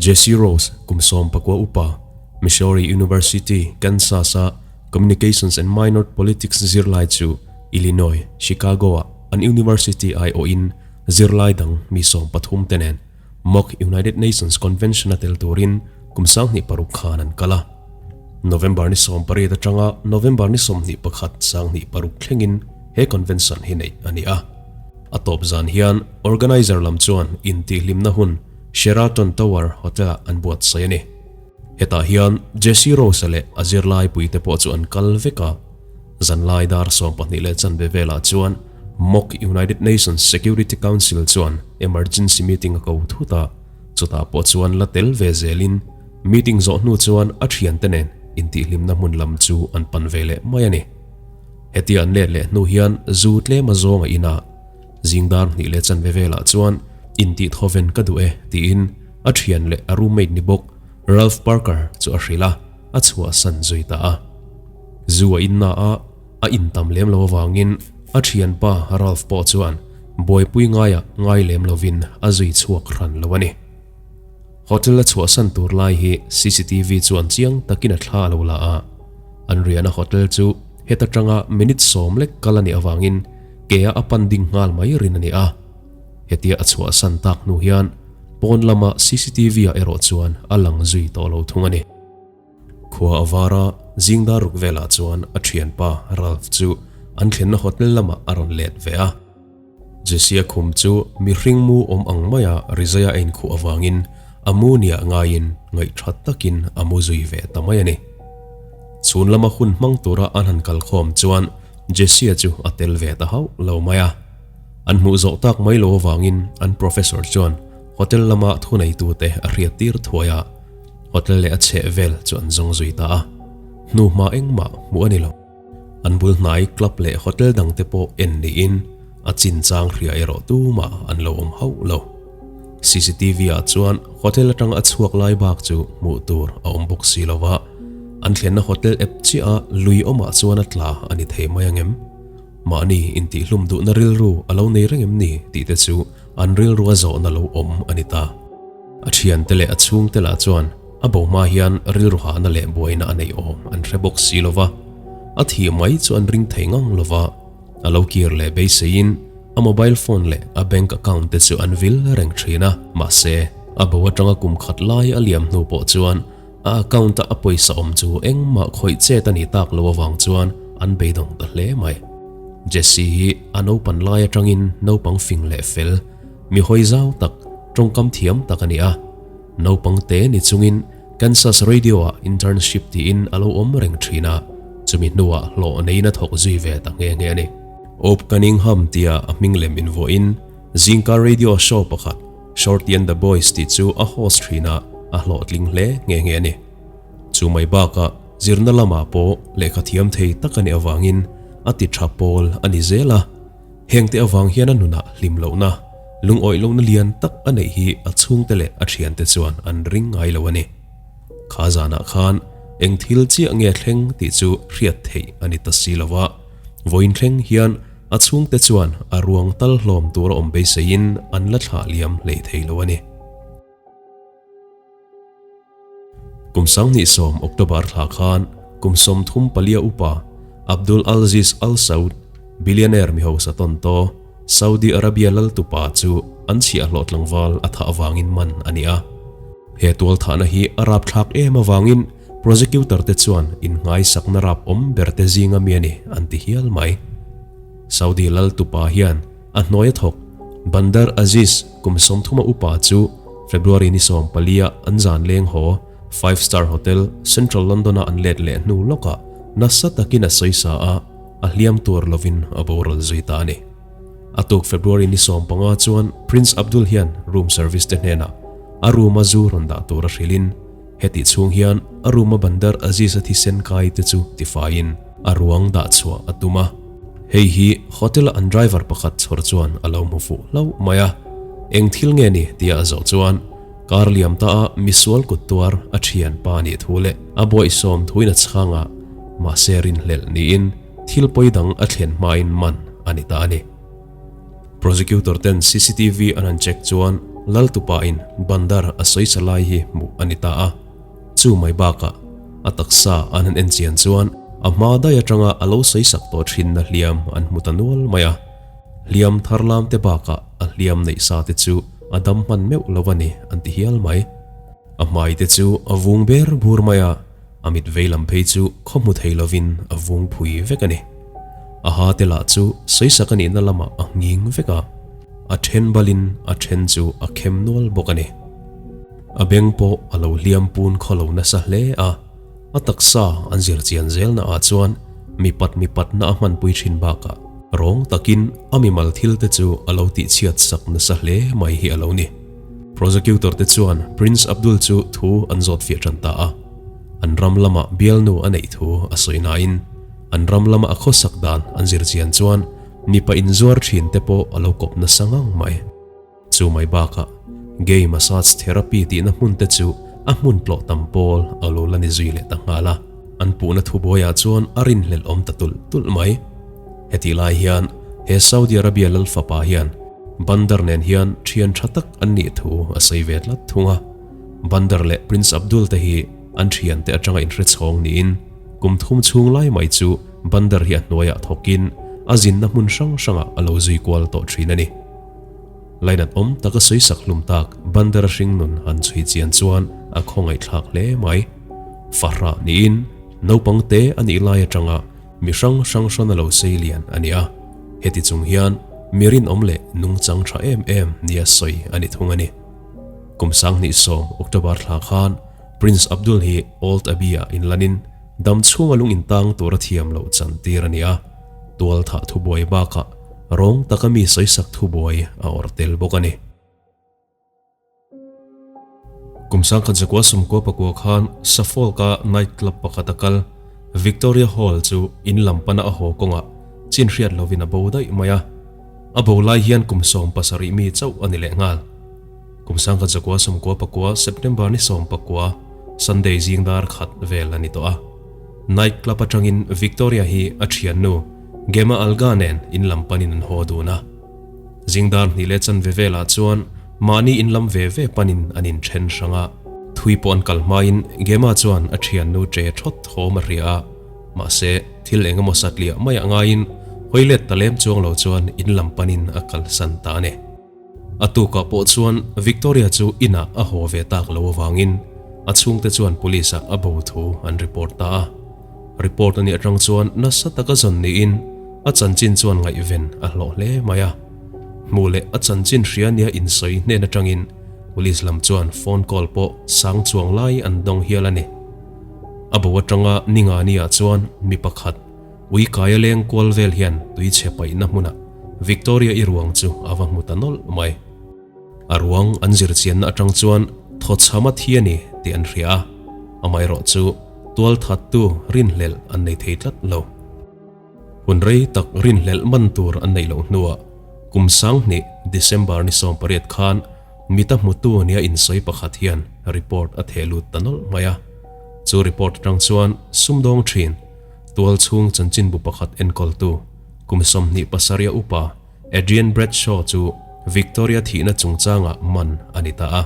Jesse Rose, kum 19 upa, Missouri University, Kansas-a Communications and Minor Politics zirlai chu Illinois, Chicago-ah an university aiawhin zirlai dang mi 13 te nen mock United Nations Convention-a tel turin kum 2006 khan an kal a. November ni 18 atanga November ni 21 2006 thlengin he convention hi neih a ni a. A tawp zan hian organizer lam chuan intihhlimna hun Sheraton Tower Hotel-ah an buatsaih a ni. Hetah hian Jesse Rose-a leh a zirlai puite pawh chu an kal vek a. Zanlai dar 12 leh chanve velah chuan mock United Nations Security Council chuan emergency meeting a ko thut a, chutah pawh chuan la tel ve zelin meeting zawh hnu chuan a thiante nen intihhlimna hmun lam chu an pan ve leh mai a ni. Hetia an let leh hnu hian zu tlem a zawng a in a, zing dar hnih leh chanve velah chuan intihthaw-ven ka duh e tiin a thian leh a roommate ni bawk Ralph Parker chu a hrilh a, a chhuahsan zui ta a. Zu a inna a, a intam lem lo avangin a thianpa Ralph pawh chuan buaipui ngaia ngai lem lovin a zui chhuak hran lo a ni. Hotel a chhuahsan tur lai hi CCTV chuan chiang takin a thla a lo la a, an riahna hotel chu heta tanga minute 10 lek kal a nih avangin ke-a a pan ding nghal mai rin a ni a. Hetia a chhuahsan tak hnu hian pawn lama CCTV-ah erawh chuan a lang zui tawh lo thung a ni. Khua a var a, zing dar ruk velah chuan a thianpa Ralph chu an thlenna hotel lamah a rawn let ve a. Jesse-a khum chu mihring mu awm ang maia rizaia a inkhuh avangin a mu nia ngaiin ngaihtha takin a mu zui ve ta mai a ni. Chhun lama hun hmang tura an han kalkhawm chuan Jesse-a chu a tel ve ta hauh lo mai a. An hmuh zawh tak mai lo avangin an professor chuan hotel lama thuneitute a hriattir thuai a, hotel leh a chheh vel chu an zawng zui ta a. Hnuhma engmah hmuh a ni lo. An bul hnai club leh hotel dangte pawh en niin a chinchang hria erawh tumah an lo awm hauh lo. CCTV-ah chuan hotel atang a chhuak lai bak chu hmuh tur a awm bawk si lo va, an thlenna hotel ep chiah a lui awmah chuan a tla a ni thei mai angem? Mahni intihhlum duhna rilru a lo nei reng em ni tih te chu an rilru a zawhna lo awm a ni ta. A thiante leh a chhungte lah chuan a bo hma hian rilru hahna leh buaina a nei awm an hre bawk si lo va, a thih mai chu an ring thei ngang lo va, a lo kir leh beiseiin a mobile phone leh a bank account te chu an vil reng thin a, mahse a bo atanga kum khat lai a liam hnu pawh chuan a account a a pawisa awm chu engmah khawih chet a nih tak lo avang chuan an beidawng ta hle mai. Jesse hi a naupan lai atangin naupang fing leh fel, mi hawi zau tak, tawngkam thiam tak a ni a. Naupang te ni chungin Kansas Radio-ah internship tiin a lo awm reng thin a, chumi hnuah hlawh neiin a thawk zui ve ta nghe nghe a ni. Op Cunningham tia a hming lem invuahin zingkar radio show pakhat Shorty and the Boys tih chu a host thin a, a hlawhtling hle nghe nghe a ni. Chu mai bakah zirna lamah pawh lehkha thiam thei tak a nih avangin a ti tha pawl a ni zel a. Hengte avang hian a nunah hlim lohna, lungawih lohna lian tak a neih hi a chhungte leh a thiante chuan an ring ngai lo a ni. Kha zanah khan eng thil chiah nge thleng tih chu hriat theih a ni ta si lo va, vawiin thleng hian a chhungte chuan a ruang tal hlawm tur a awm beiseiin an la thlah liam hlei thei lo a ni. Kum 2010 October thla khan kum 34 upa Abdul Aziz Al Saud, billionaire mi hausa tawn to, Saudi Arabia lal tupa chu an chhiah hlawh tlangval a thah avangin man a ni a. He tual thahna hi a rap thlak em avangin prosecutor te chuan inngaisakna rap awm ber te zinga mi a ni an ti hial mai. Saudi lal tupa hian a hnuai a thawk Bandar Aziz kum 30 a upa chu February ni 14 ah an zan leng haw Five Star Hotel, Central London ah an let leh hnu lawkah nasa takin a sawi sa a, a hliam tur lovin a boral zui ta a ni. A tuk February ni 15 chuan Prince Abdul hian room service te hnenah a room a zu rawn dah tur a hrilhin hetih chhung hian a room a Bandar Aziz a thisen kai te chu tifaiin a ruang dah chhuah a tum a. Hei hi hotel a an driver pakhat chhawr chuan a lo hmu fuh hlauh mai a, eng thil nge ni tia a zawh chuan kar liam ta a misual kut tuar a thian pa nih thu leh a bawihsawm thuin a chhang a, mahse rinhlelh niin thil pawi dang a thlen hmain man a ni ta a ni. Prosecutor ten CCTV an han check chuan Laltupa in Bandar a sawisa lai hi hmuh a ni ta a. Chu mai bakah a taksa an han en chian chuan a hma daih atanga a lo sawisak tawh thinna hliam an hmu ta nual mai a. Hliam thar lam te bakah a hliam neih sa te chu a dam hman meuh lo a ni an ti hial mai. A hmai te chu a vung ber bur mai a, a mit vei lam phei chu khaw hmu thei lovin a vung phui vek a ni. A ha te lah chu sawisak a nihna lamah a nghing vek a, a then balin a then chu a khem nual bawk a ni. A beng pawh a lo hliam pun khaw lo nasa hle a, a taksa an zir chian zelna ah chuan mipat mipatna a hmanpui thin bakah rawng takin a mimal thil te chu a lo tihchhiat sak nasa hle mai hi a lo ni. Prosecutor te chuan Prince Abdul chu thu an zawt fiah tan ta a, an ram lama bialnu a neih thu a sawi nain an ram lama a khawsak dan an zir chian chuan mipa inzuar thin te pawh a lo kawp nasa ngang mai. Chu mai bakah gay massage therapy tihna hmun te chu a hmun tlawh tam pawl a lo la ni zui leh ta nghal a, an puhna thubuaiah chuan a rinhlelh awm ta tulh tulh mai. Hetih lai hian he Saudi Arabia lal fapa hian Bandar nen hian thian tha tak an nih thu a sawi ve tlat thung a. Bandar leh Prince Abdul te hi an thiante atanga inhre chhawng niin kum thum chhung lai mai chu Bandar hi a hnuaiah thawkin a zinna hmun hrang hrangah a lo zui kual tawh thin a ni. Lainat awm taka sawisak hlum tak Bandar hringnun han chhui chian chuan a khawngaihthlak hle mai. Fahrah niin naupang te a nih lai atanga mi hrang hrang hran a lo sei lian a ni a, heti chung hian mi rinawm leh nungchang tha em em nia sawi a ni thung a ni. Kum 2010 October thla khan Prince Abdul hi Old Abbey-ah inlanin dam chhunga lung intang tura thiam loh chantir a ni a. Tualthah thubuai bakah rawng taka mi sawisak thubuai a awrh tel bawk a ni. Kum 1994 khan Suffolk-a night club pakhat a kal, Victoria Hall chu in lam pana a haw kawngah chin hriat lovin a bo daih mai a. A bo lai hian kum 17 mi chauh a ni leh nghal. Kum 1999 September ni 19, Sunday zing dar khat vel a ni tawh a. Night club atangin Victoria hi a thiannu Gemma Alga nen in lam panin an haw dun a. Zingdar hnih leh chanve velah chuan mahni in lam ve ve panin an inthen hrang a. Thui pawh an kal hmain Gemma chuan a thiannu che thawt thawm a hria a, mahse thil eng emaw satliah maiah ngaiin hawi let ta lem chuang lo chuan in lam panin a kalsan ta a ni. A tukah pawh chuan Victoria chu inah a haw ve tak lo avangin a chhungte chuan police ah a bo thu an report ta a. Report a nih atang chuan nasa taka zawn niin a chanchin chuan ngaihven a hlawh hle mai a. Hmuh leh a chanchin hria nia insawi hnen atangin police lam chuan phone call pawh sang chuang lai an dawng hial a ni. A bo atanga ninga niah chuan mi pakhat Ui kaia leng kual vel hian tui chhe paihna hmunah Victoria i ruang chu a va hmu ta nawlh mai. A ruang an zir chianna atang chuan thawchham a thi a ni tih an hria a, amaherawh chu tual thattu rinhlelh an nei thei tlat lo. Hun rei tak rinhlelh man tur an neih loh hnuah kum 2000 December ni 18 khan mita hmutu nia insawi pakhat hian report a theh lut ta nawlh mai a. Chu report atang chuan sumdawng thin Tualchhung chanchinbu pakhat enkawltu kum 27 upa Adrian Bradshaw chu Victoria thihna chungchangah man a ni ta a.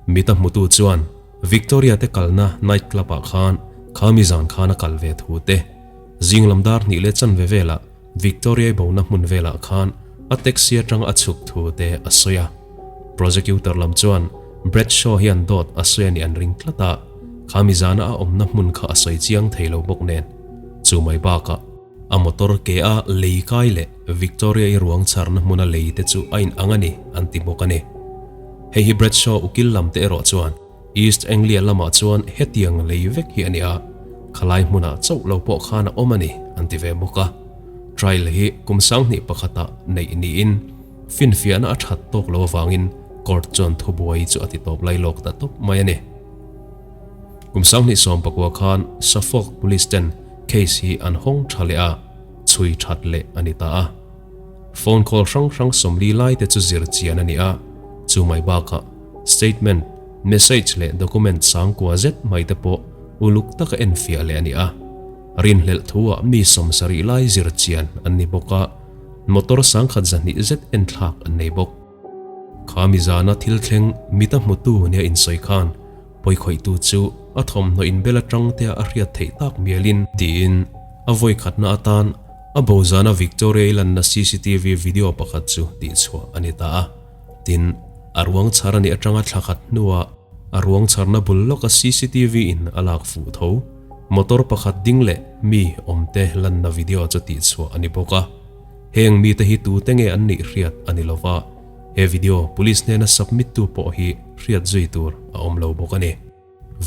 Mita hmutu chuan Victoria te kalna night club ah khan khami zan khan a kal ve thu te, zing lam dar hnih leh chanve velah Victoria-i bona hmun velah khan a taxi atanga a chhuk thu te a sawi a. Prosecutor lam chuan Bradshaw hian dawt a sawi a nih an ring tlat a, khami zana a awmna hmun kha a sawi chiang thei lo bawk nen. Chu mai bakah a motor ke a lei kai leh Victoria-i ruang chharna hmuna lei te chu a inang a ni an ti bawk a ni. Hei hi Bradshaw ukil lam te erawh chuan East Anglia lamah chuan hetiang lei vek hi a ni a, khalai hmunah chauh lo pawh khan a awm a ni an ti ve bawk a. Trial hi kum 2001ah neih niin finfiahna a that tawk lo avangin court chuan thubuai chu a ti tawp lai lawk ta tawp mai a ni. Kum 2019 khan Suffolk Police ten case hi an hawng tha leh a, chhui that leh a ni ta a. Phone call hrang hrang 40 lai te chu zir chian a ni a, chu mai bakah statement, message leh document sangkua zet mai te pawh uluk taka enfiah leh a ni a. Rinhlelh thuah mi 70 lai zir chian an ni bawk a, motor 1200 zet enthlak an nei bawk. Kha mizana thil thleng mita hmutu nia insawi khan pawikhawihtu chu a thawmhnaw inbel atang tea a hriat theih tak mialin tiin a vawi khatna atan a bo zana Victoria i lanna cctv video pakhat chu tihchhuah a ni ta a. Tin, a ruang chhar a nih atanga thla khat hnuah a ruang chharna bul lawka cctv in a lak fuh tho. Motor pakhat ding leh mi awmte lanna video chu tihchhuah a ni bawk a. Heng mite hi tute nge an nih hriat a ni lova, he video police hnena submit tu pawh hi hriat zui tur a awm lo bawk a ni.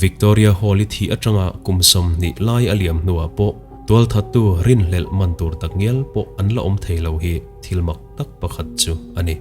Victoria Hall i thih atanga kum 20 lai a liam hnuah pawh tualthattu rinhlelh man tur takngial pawh an la awm thei lo hi thil mak tak pakhat chu a ni.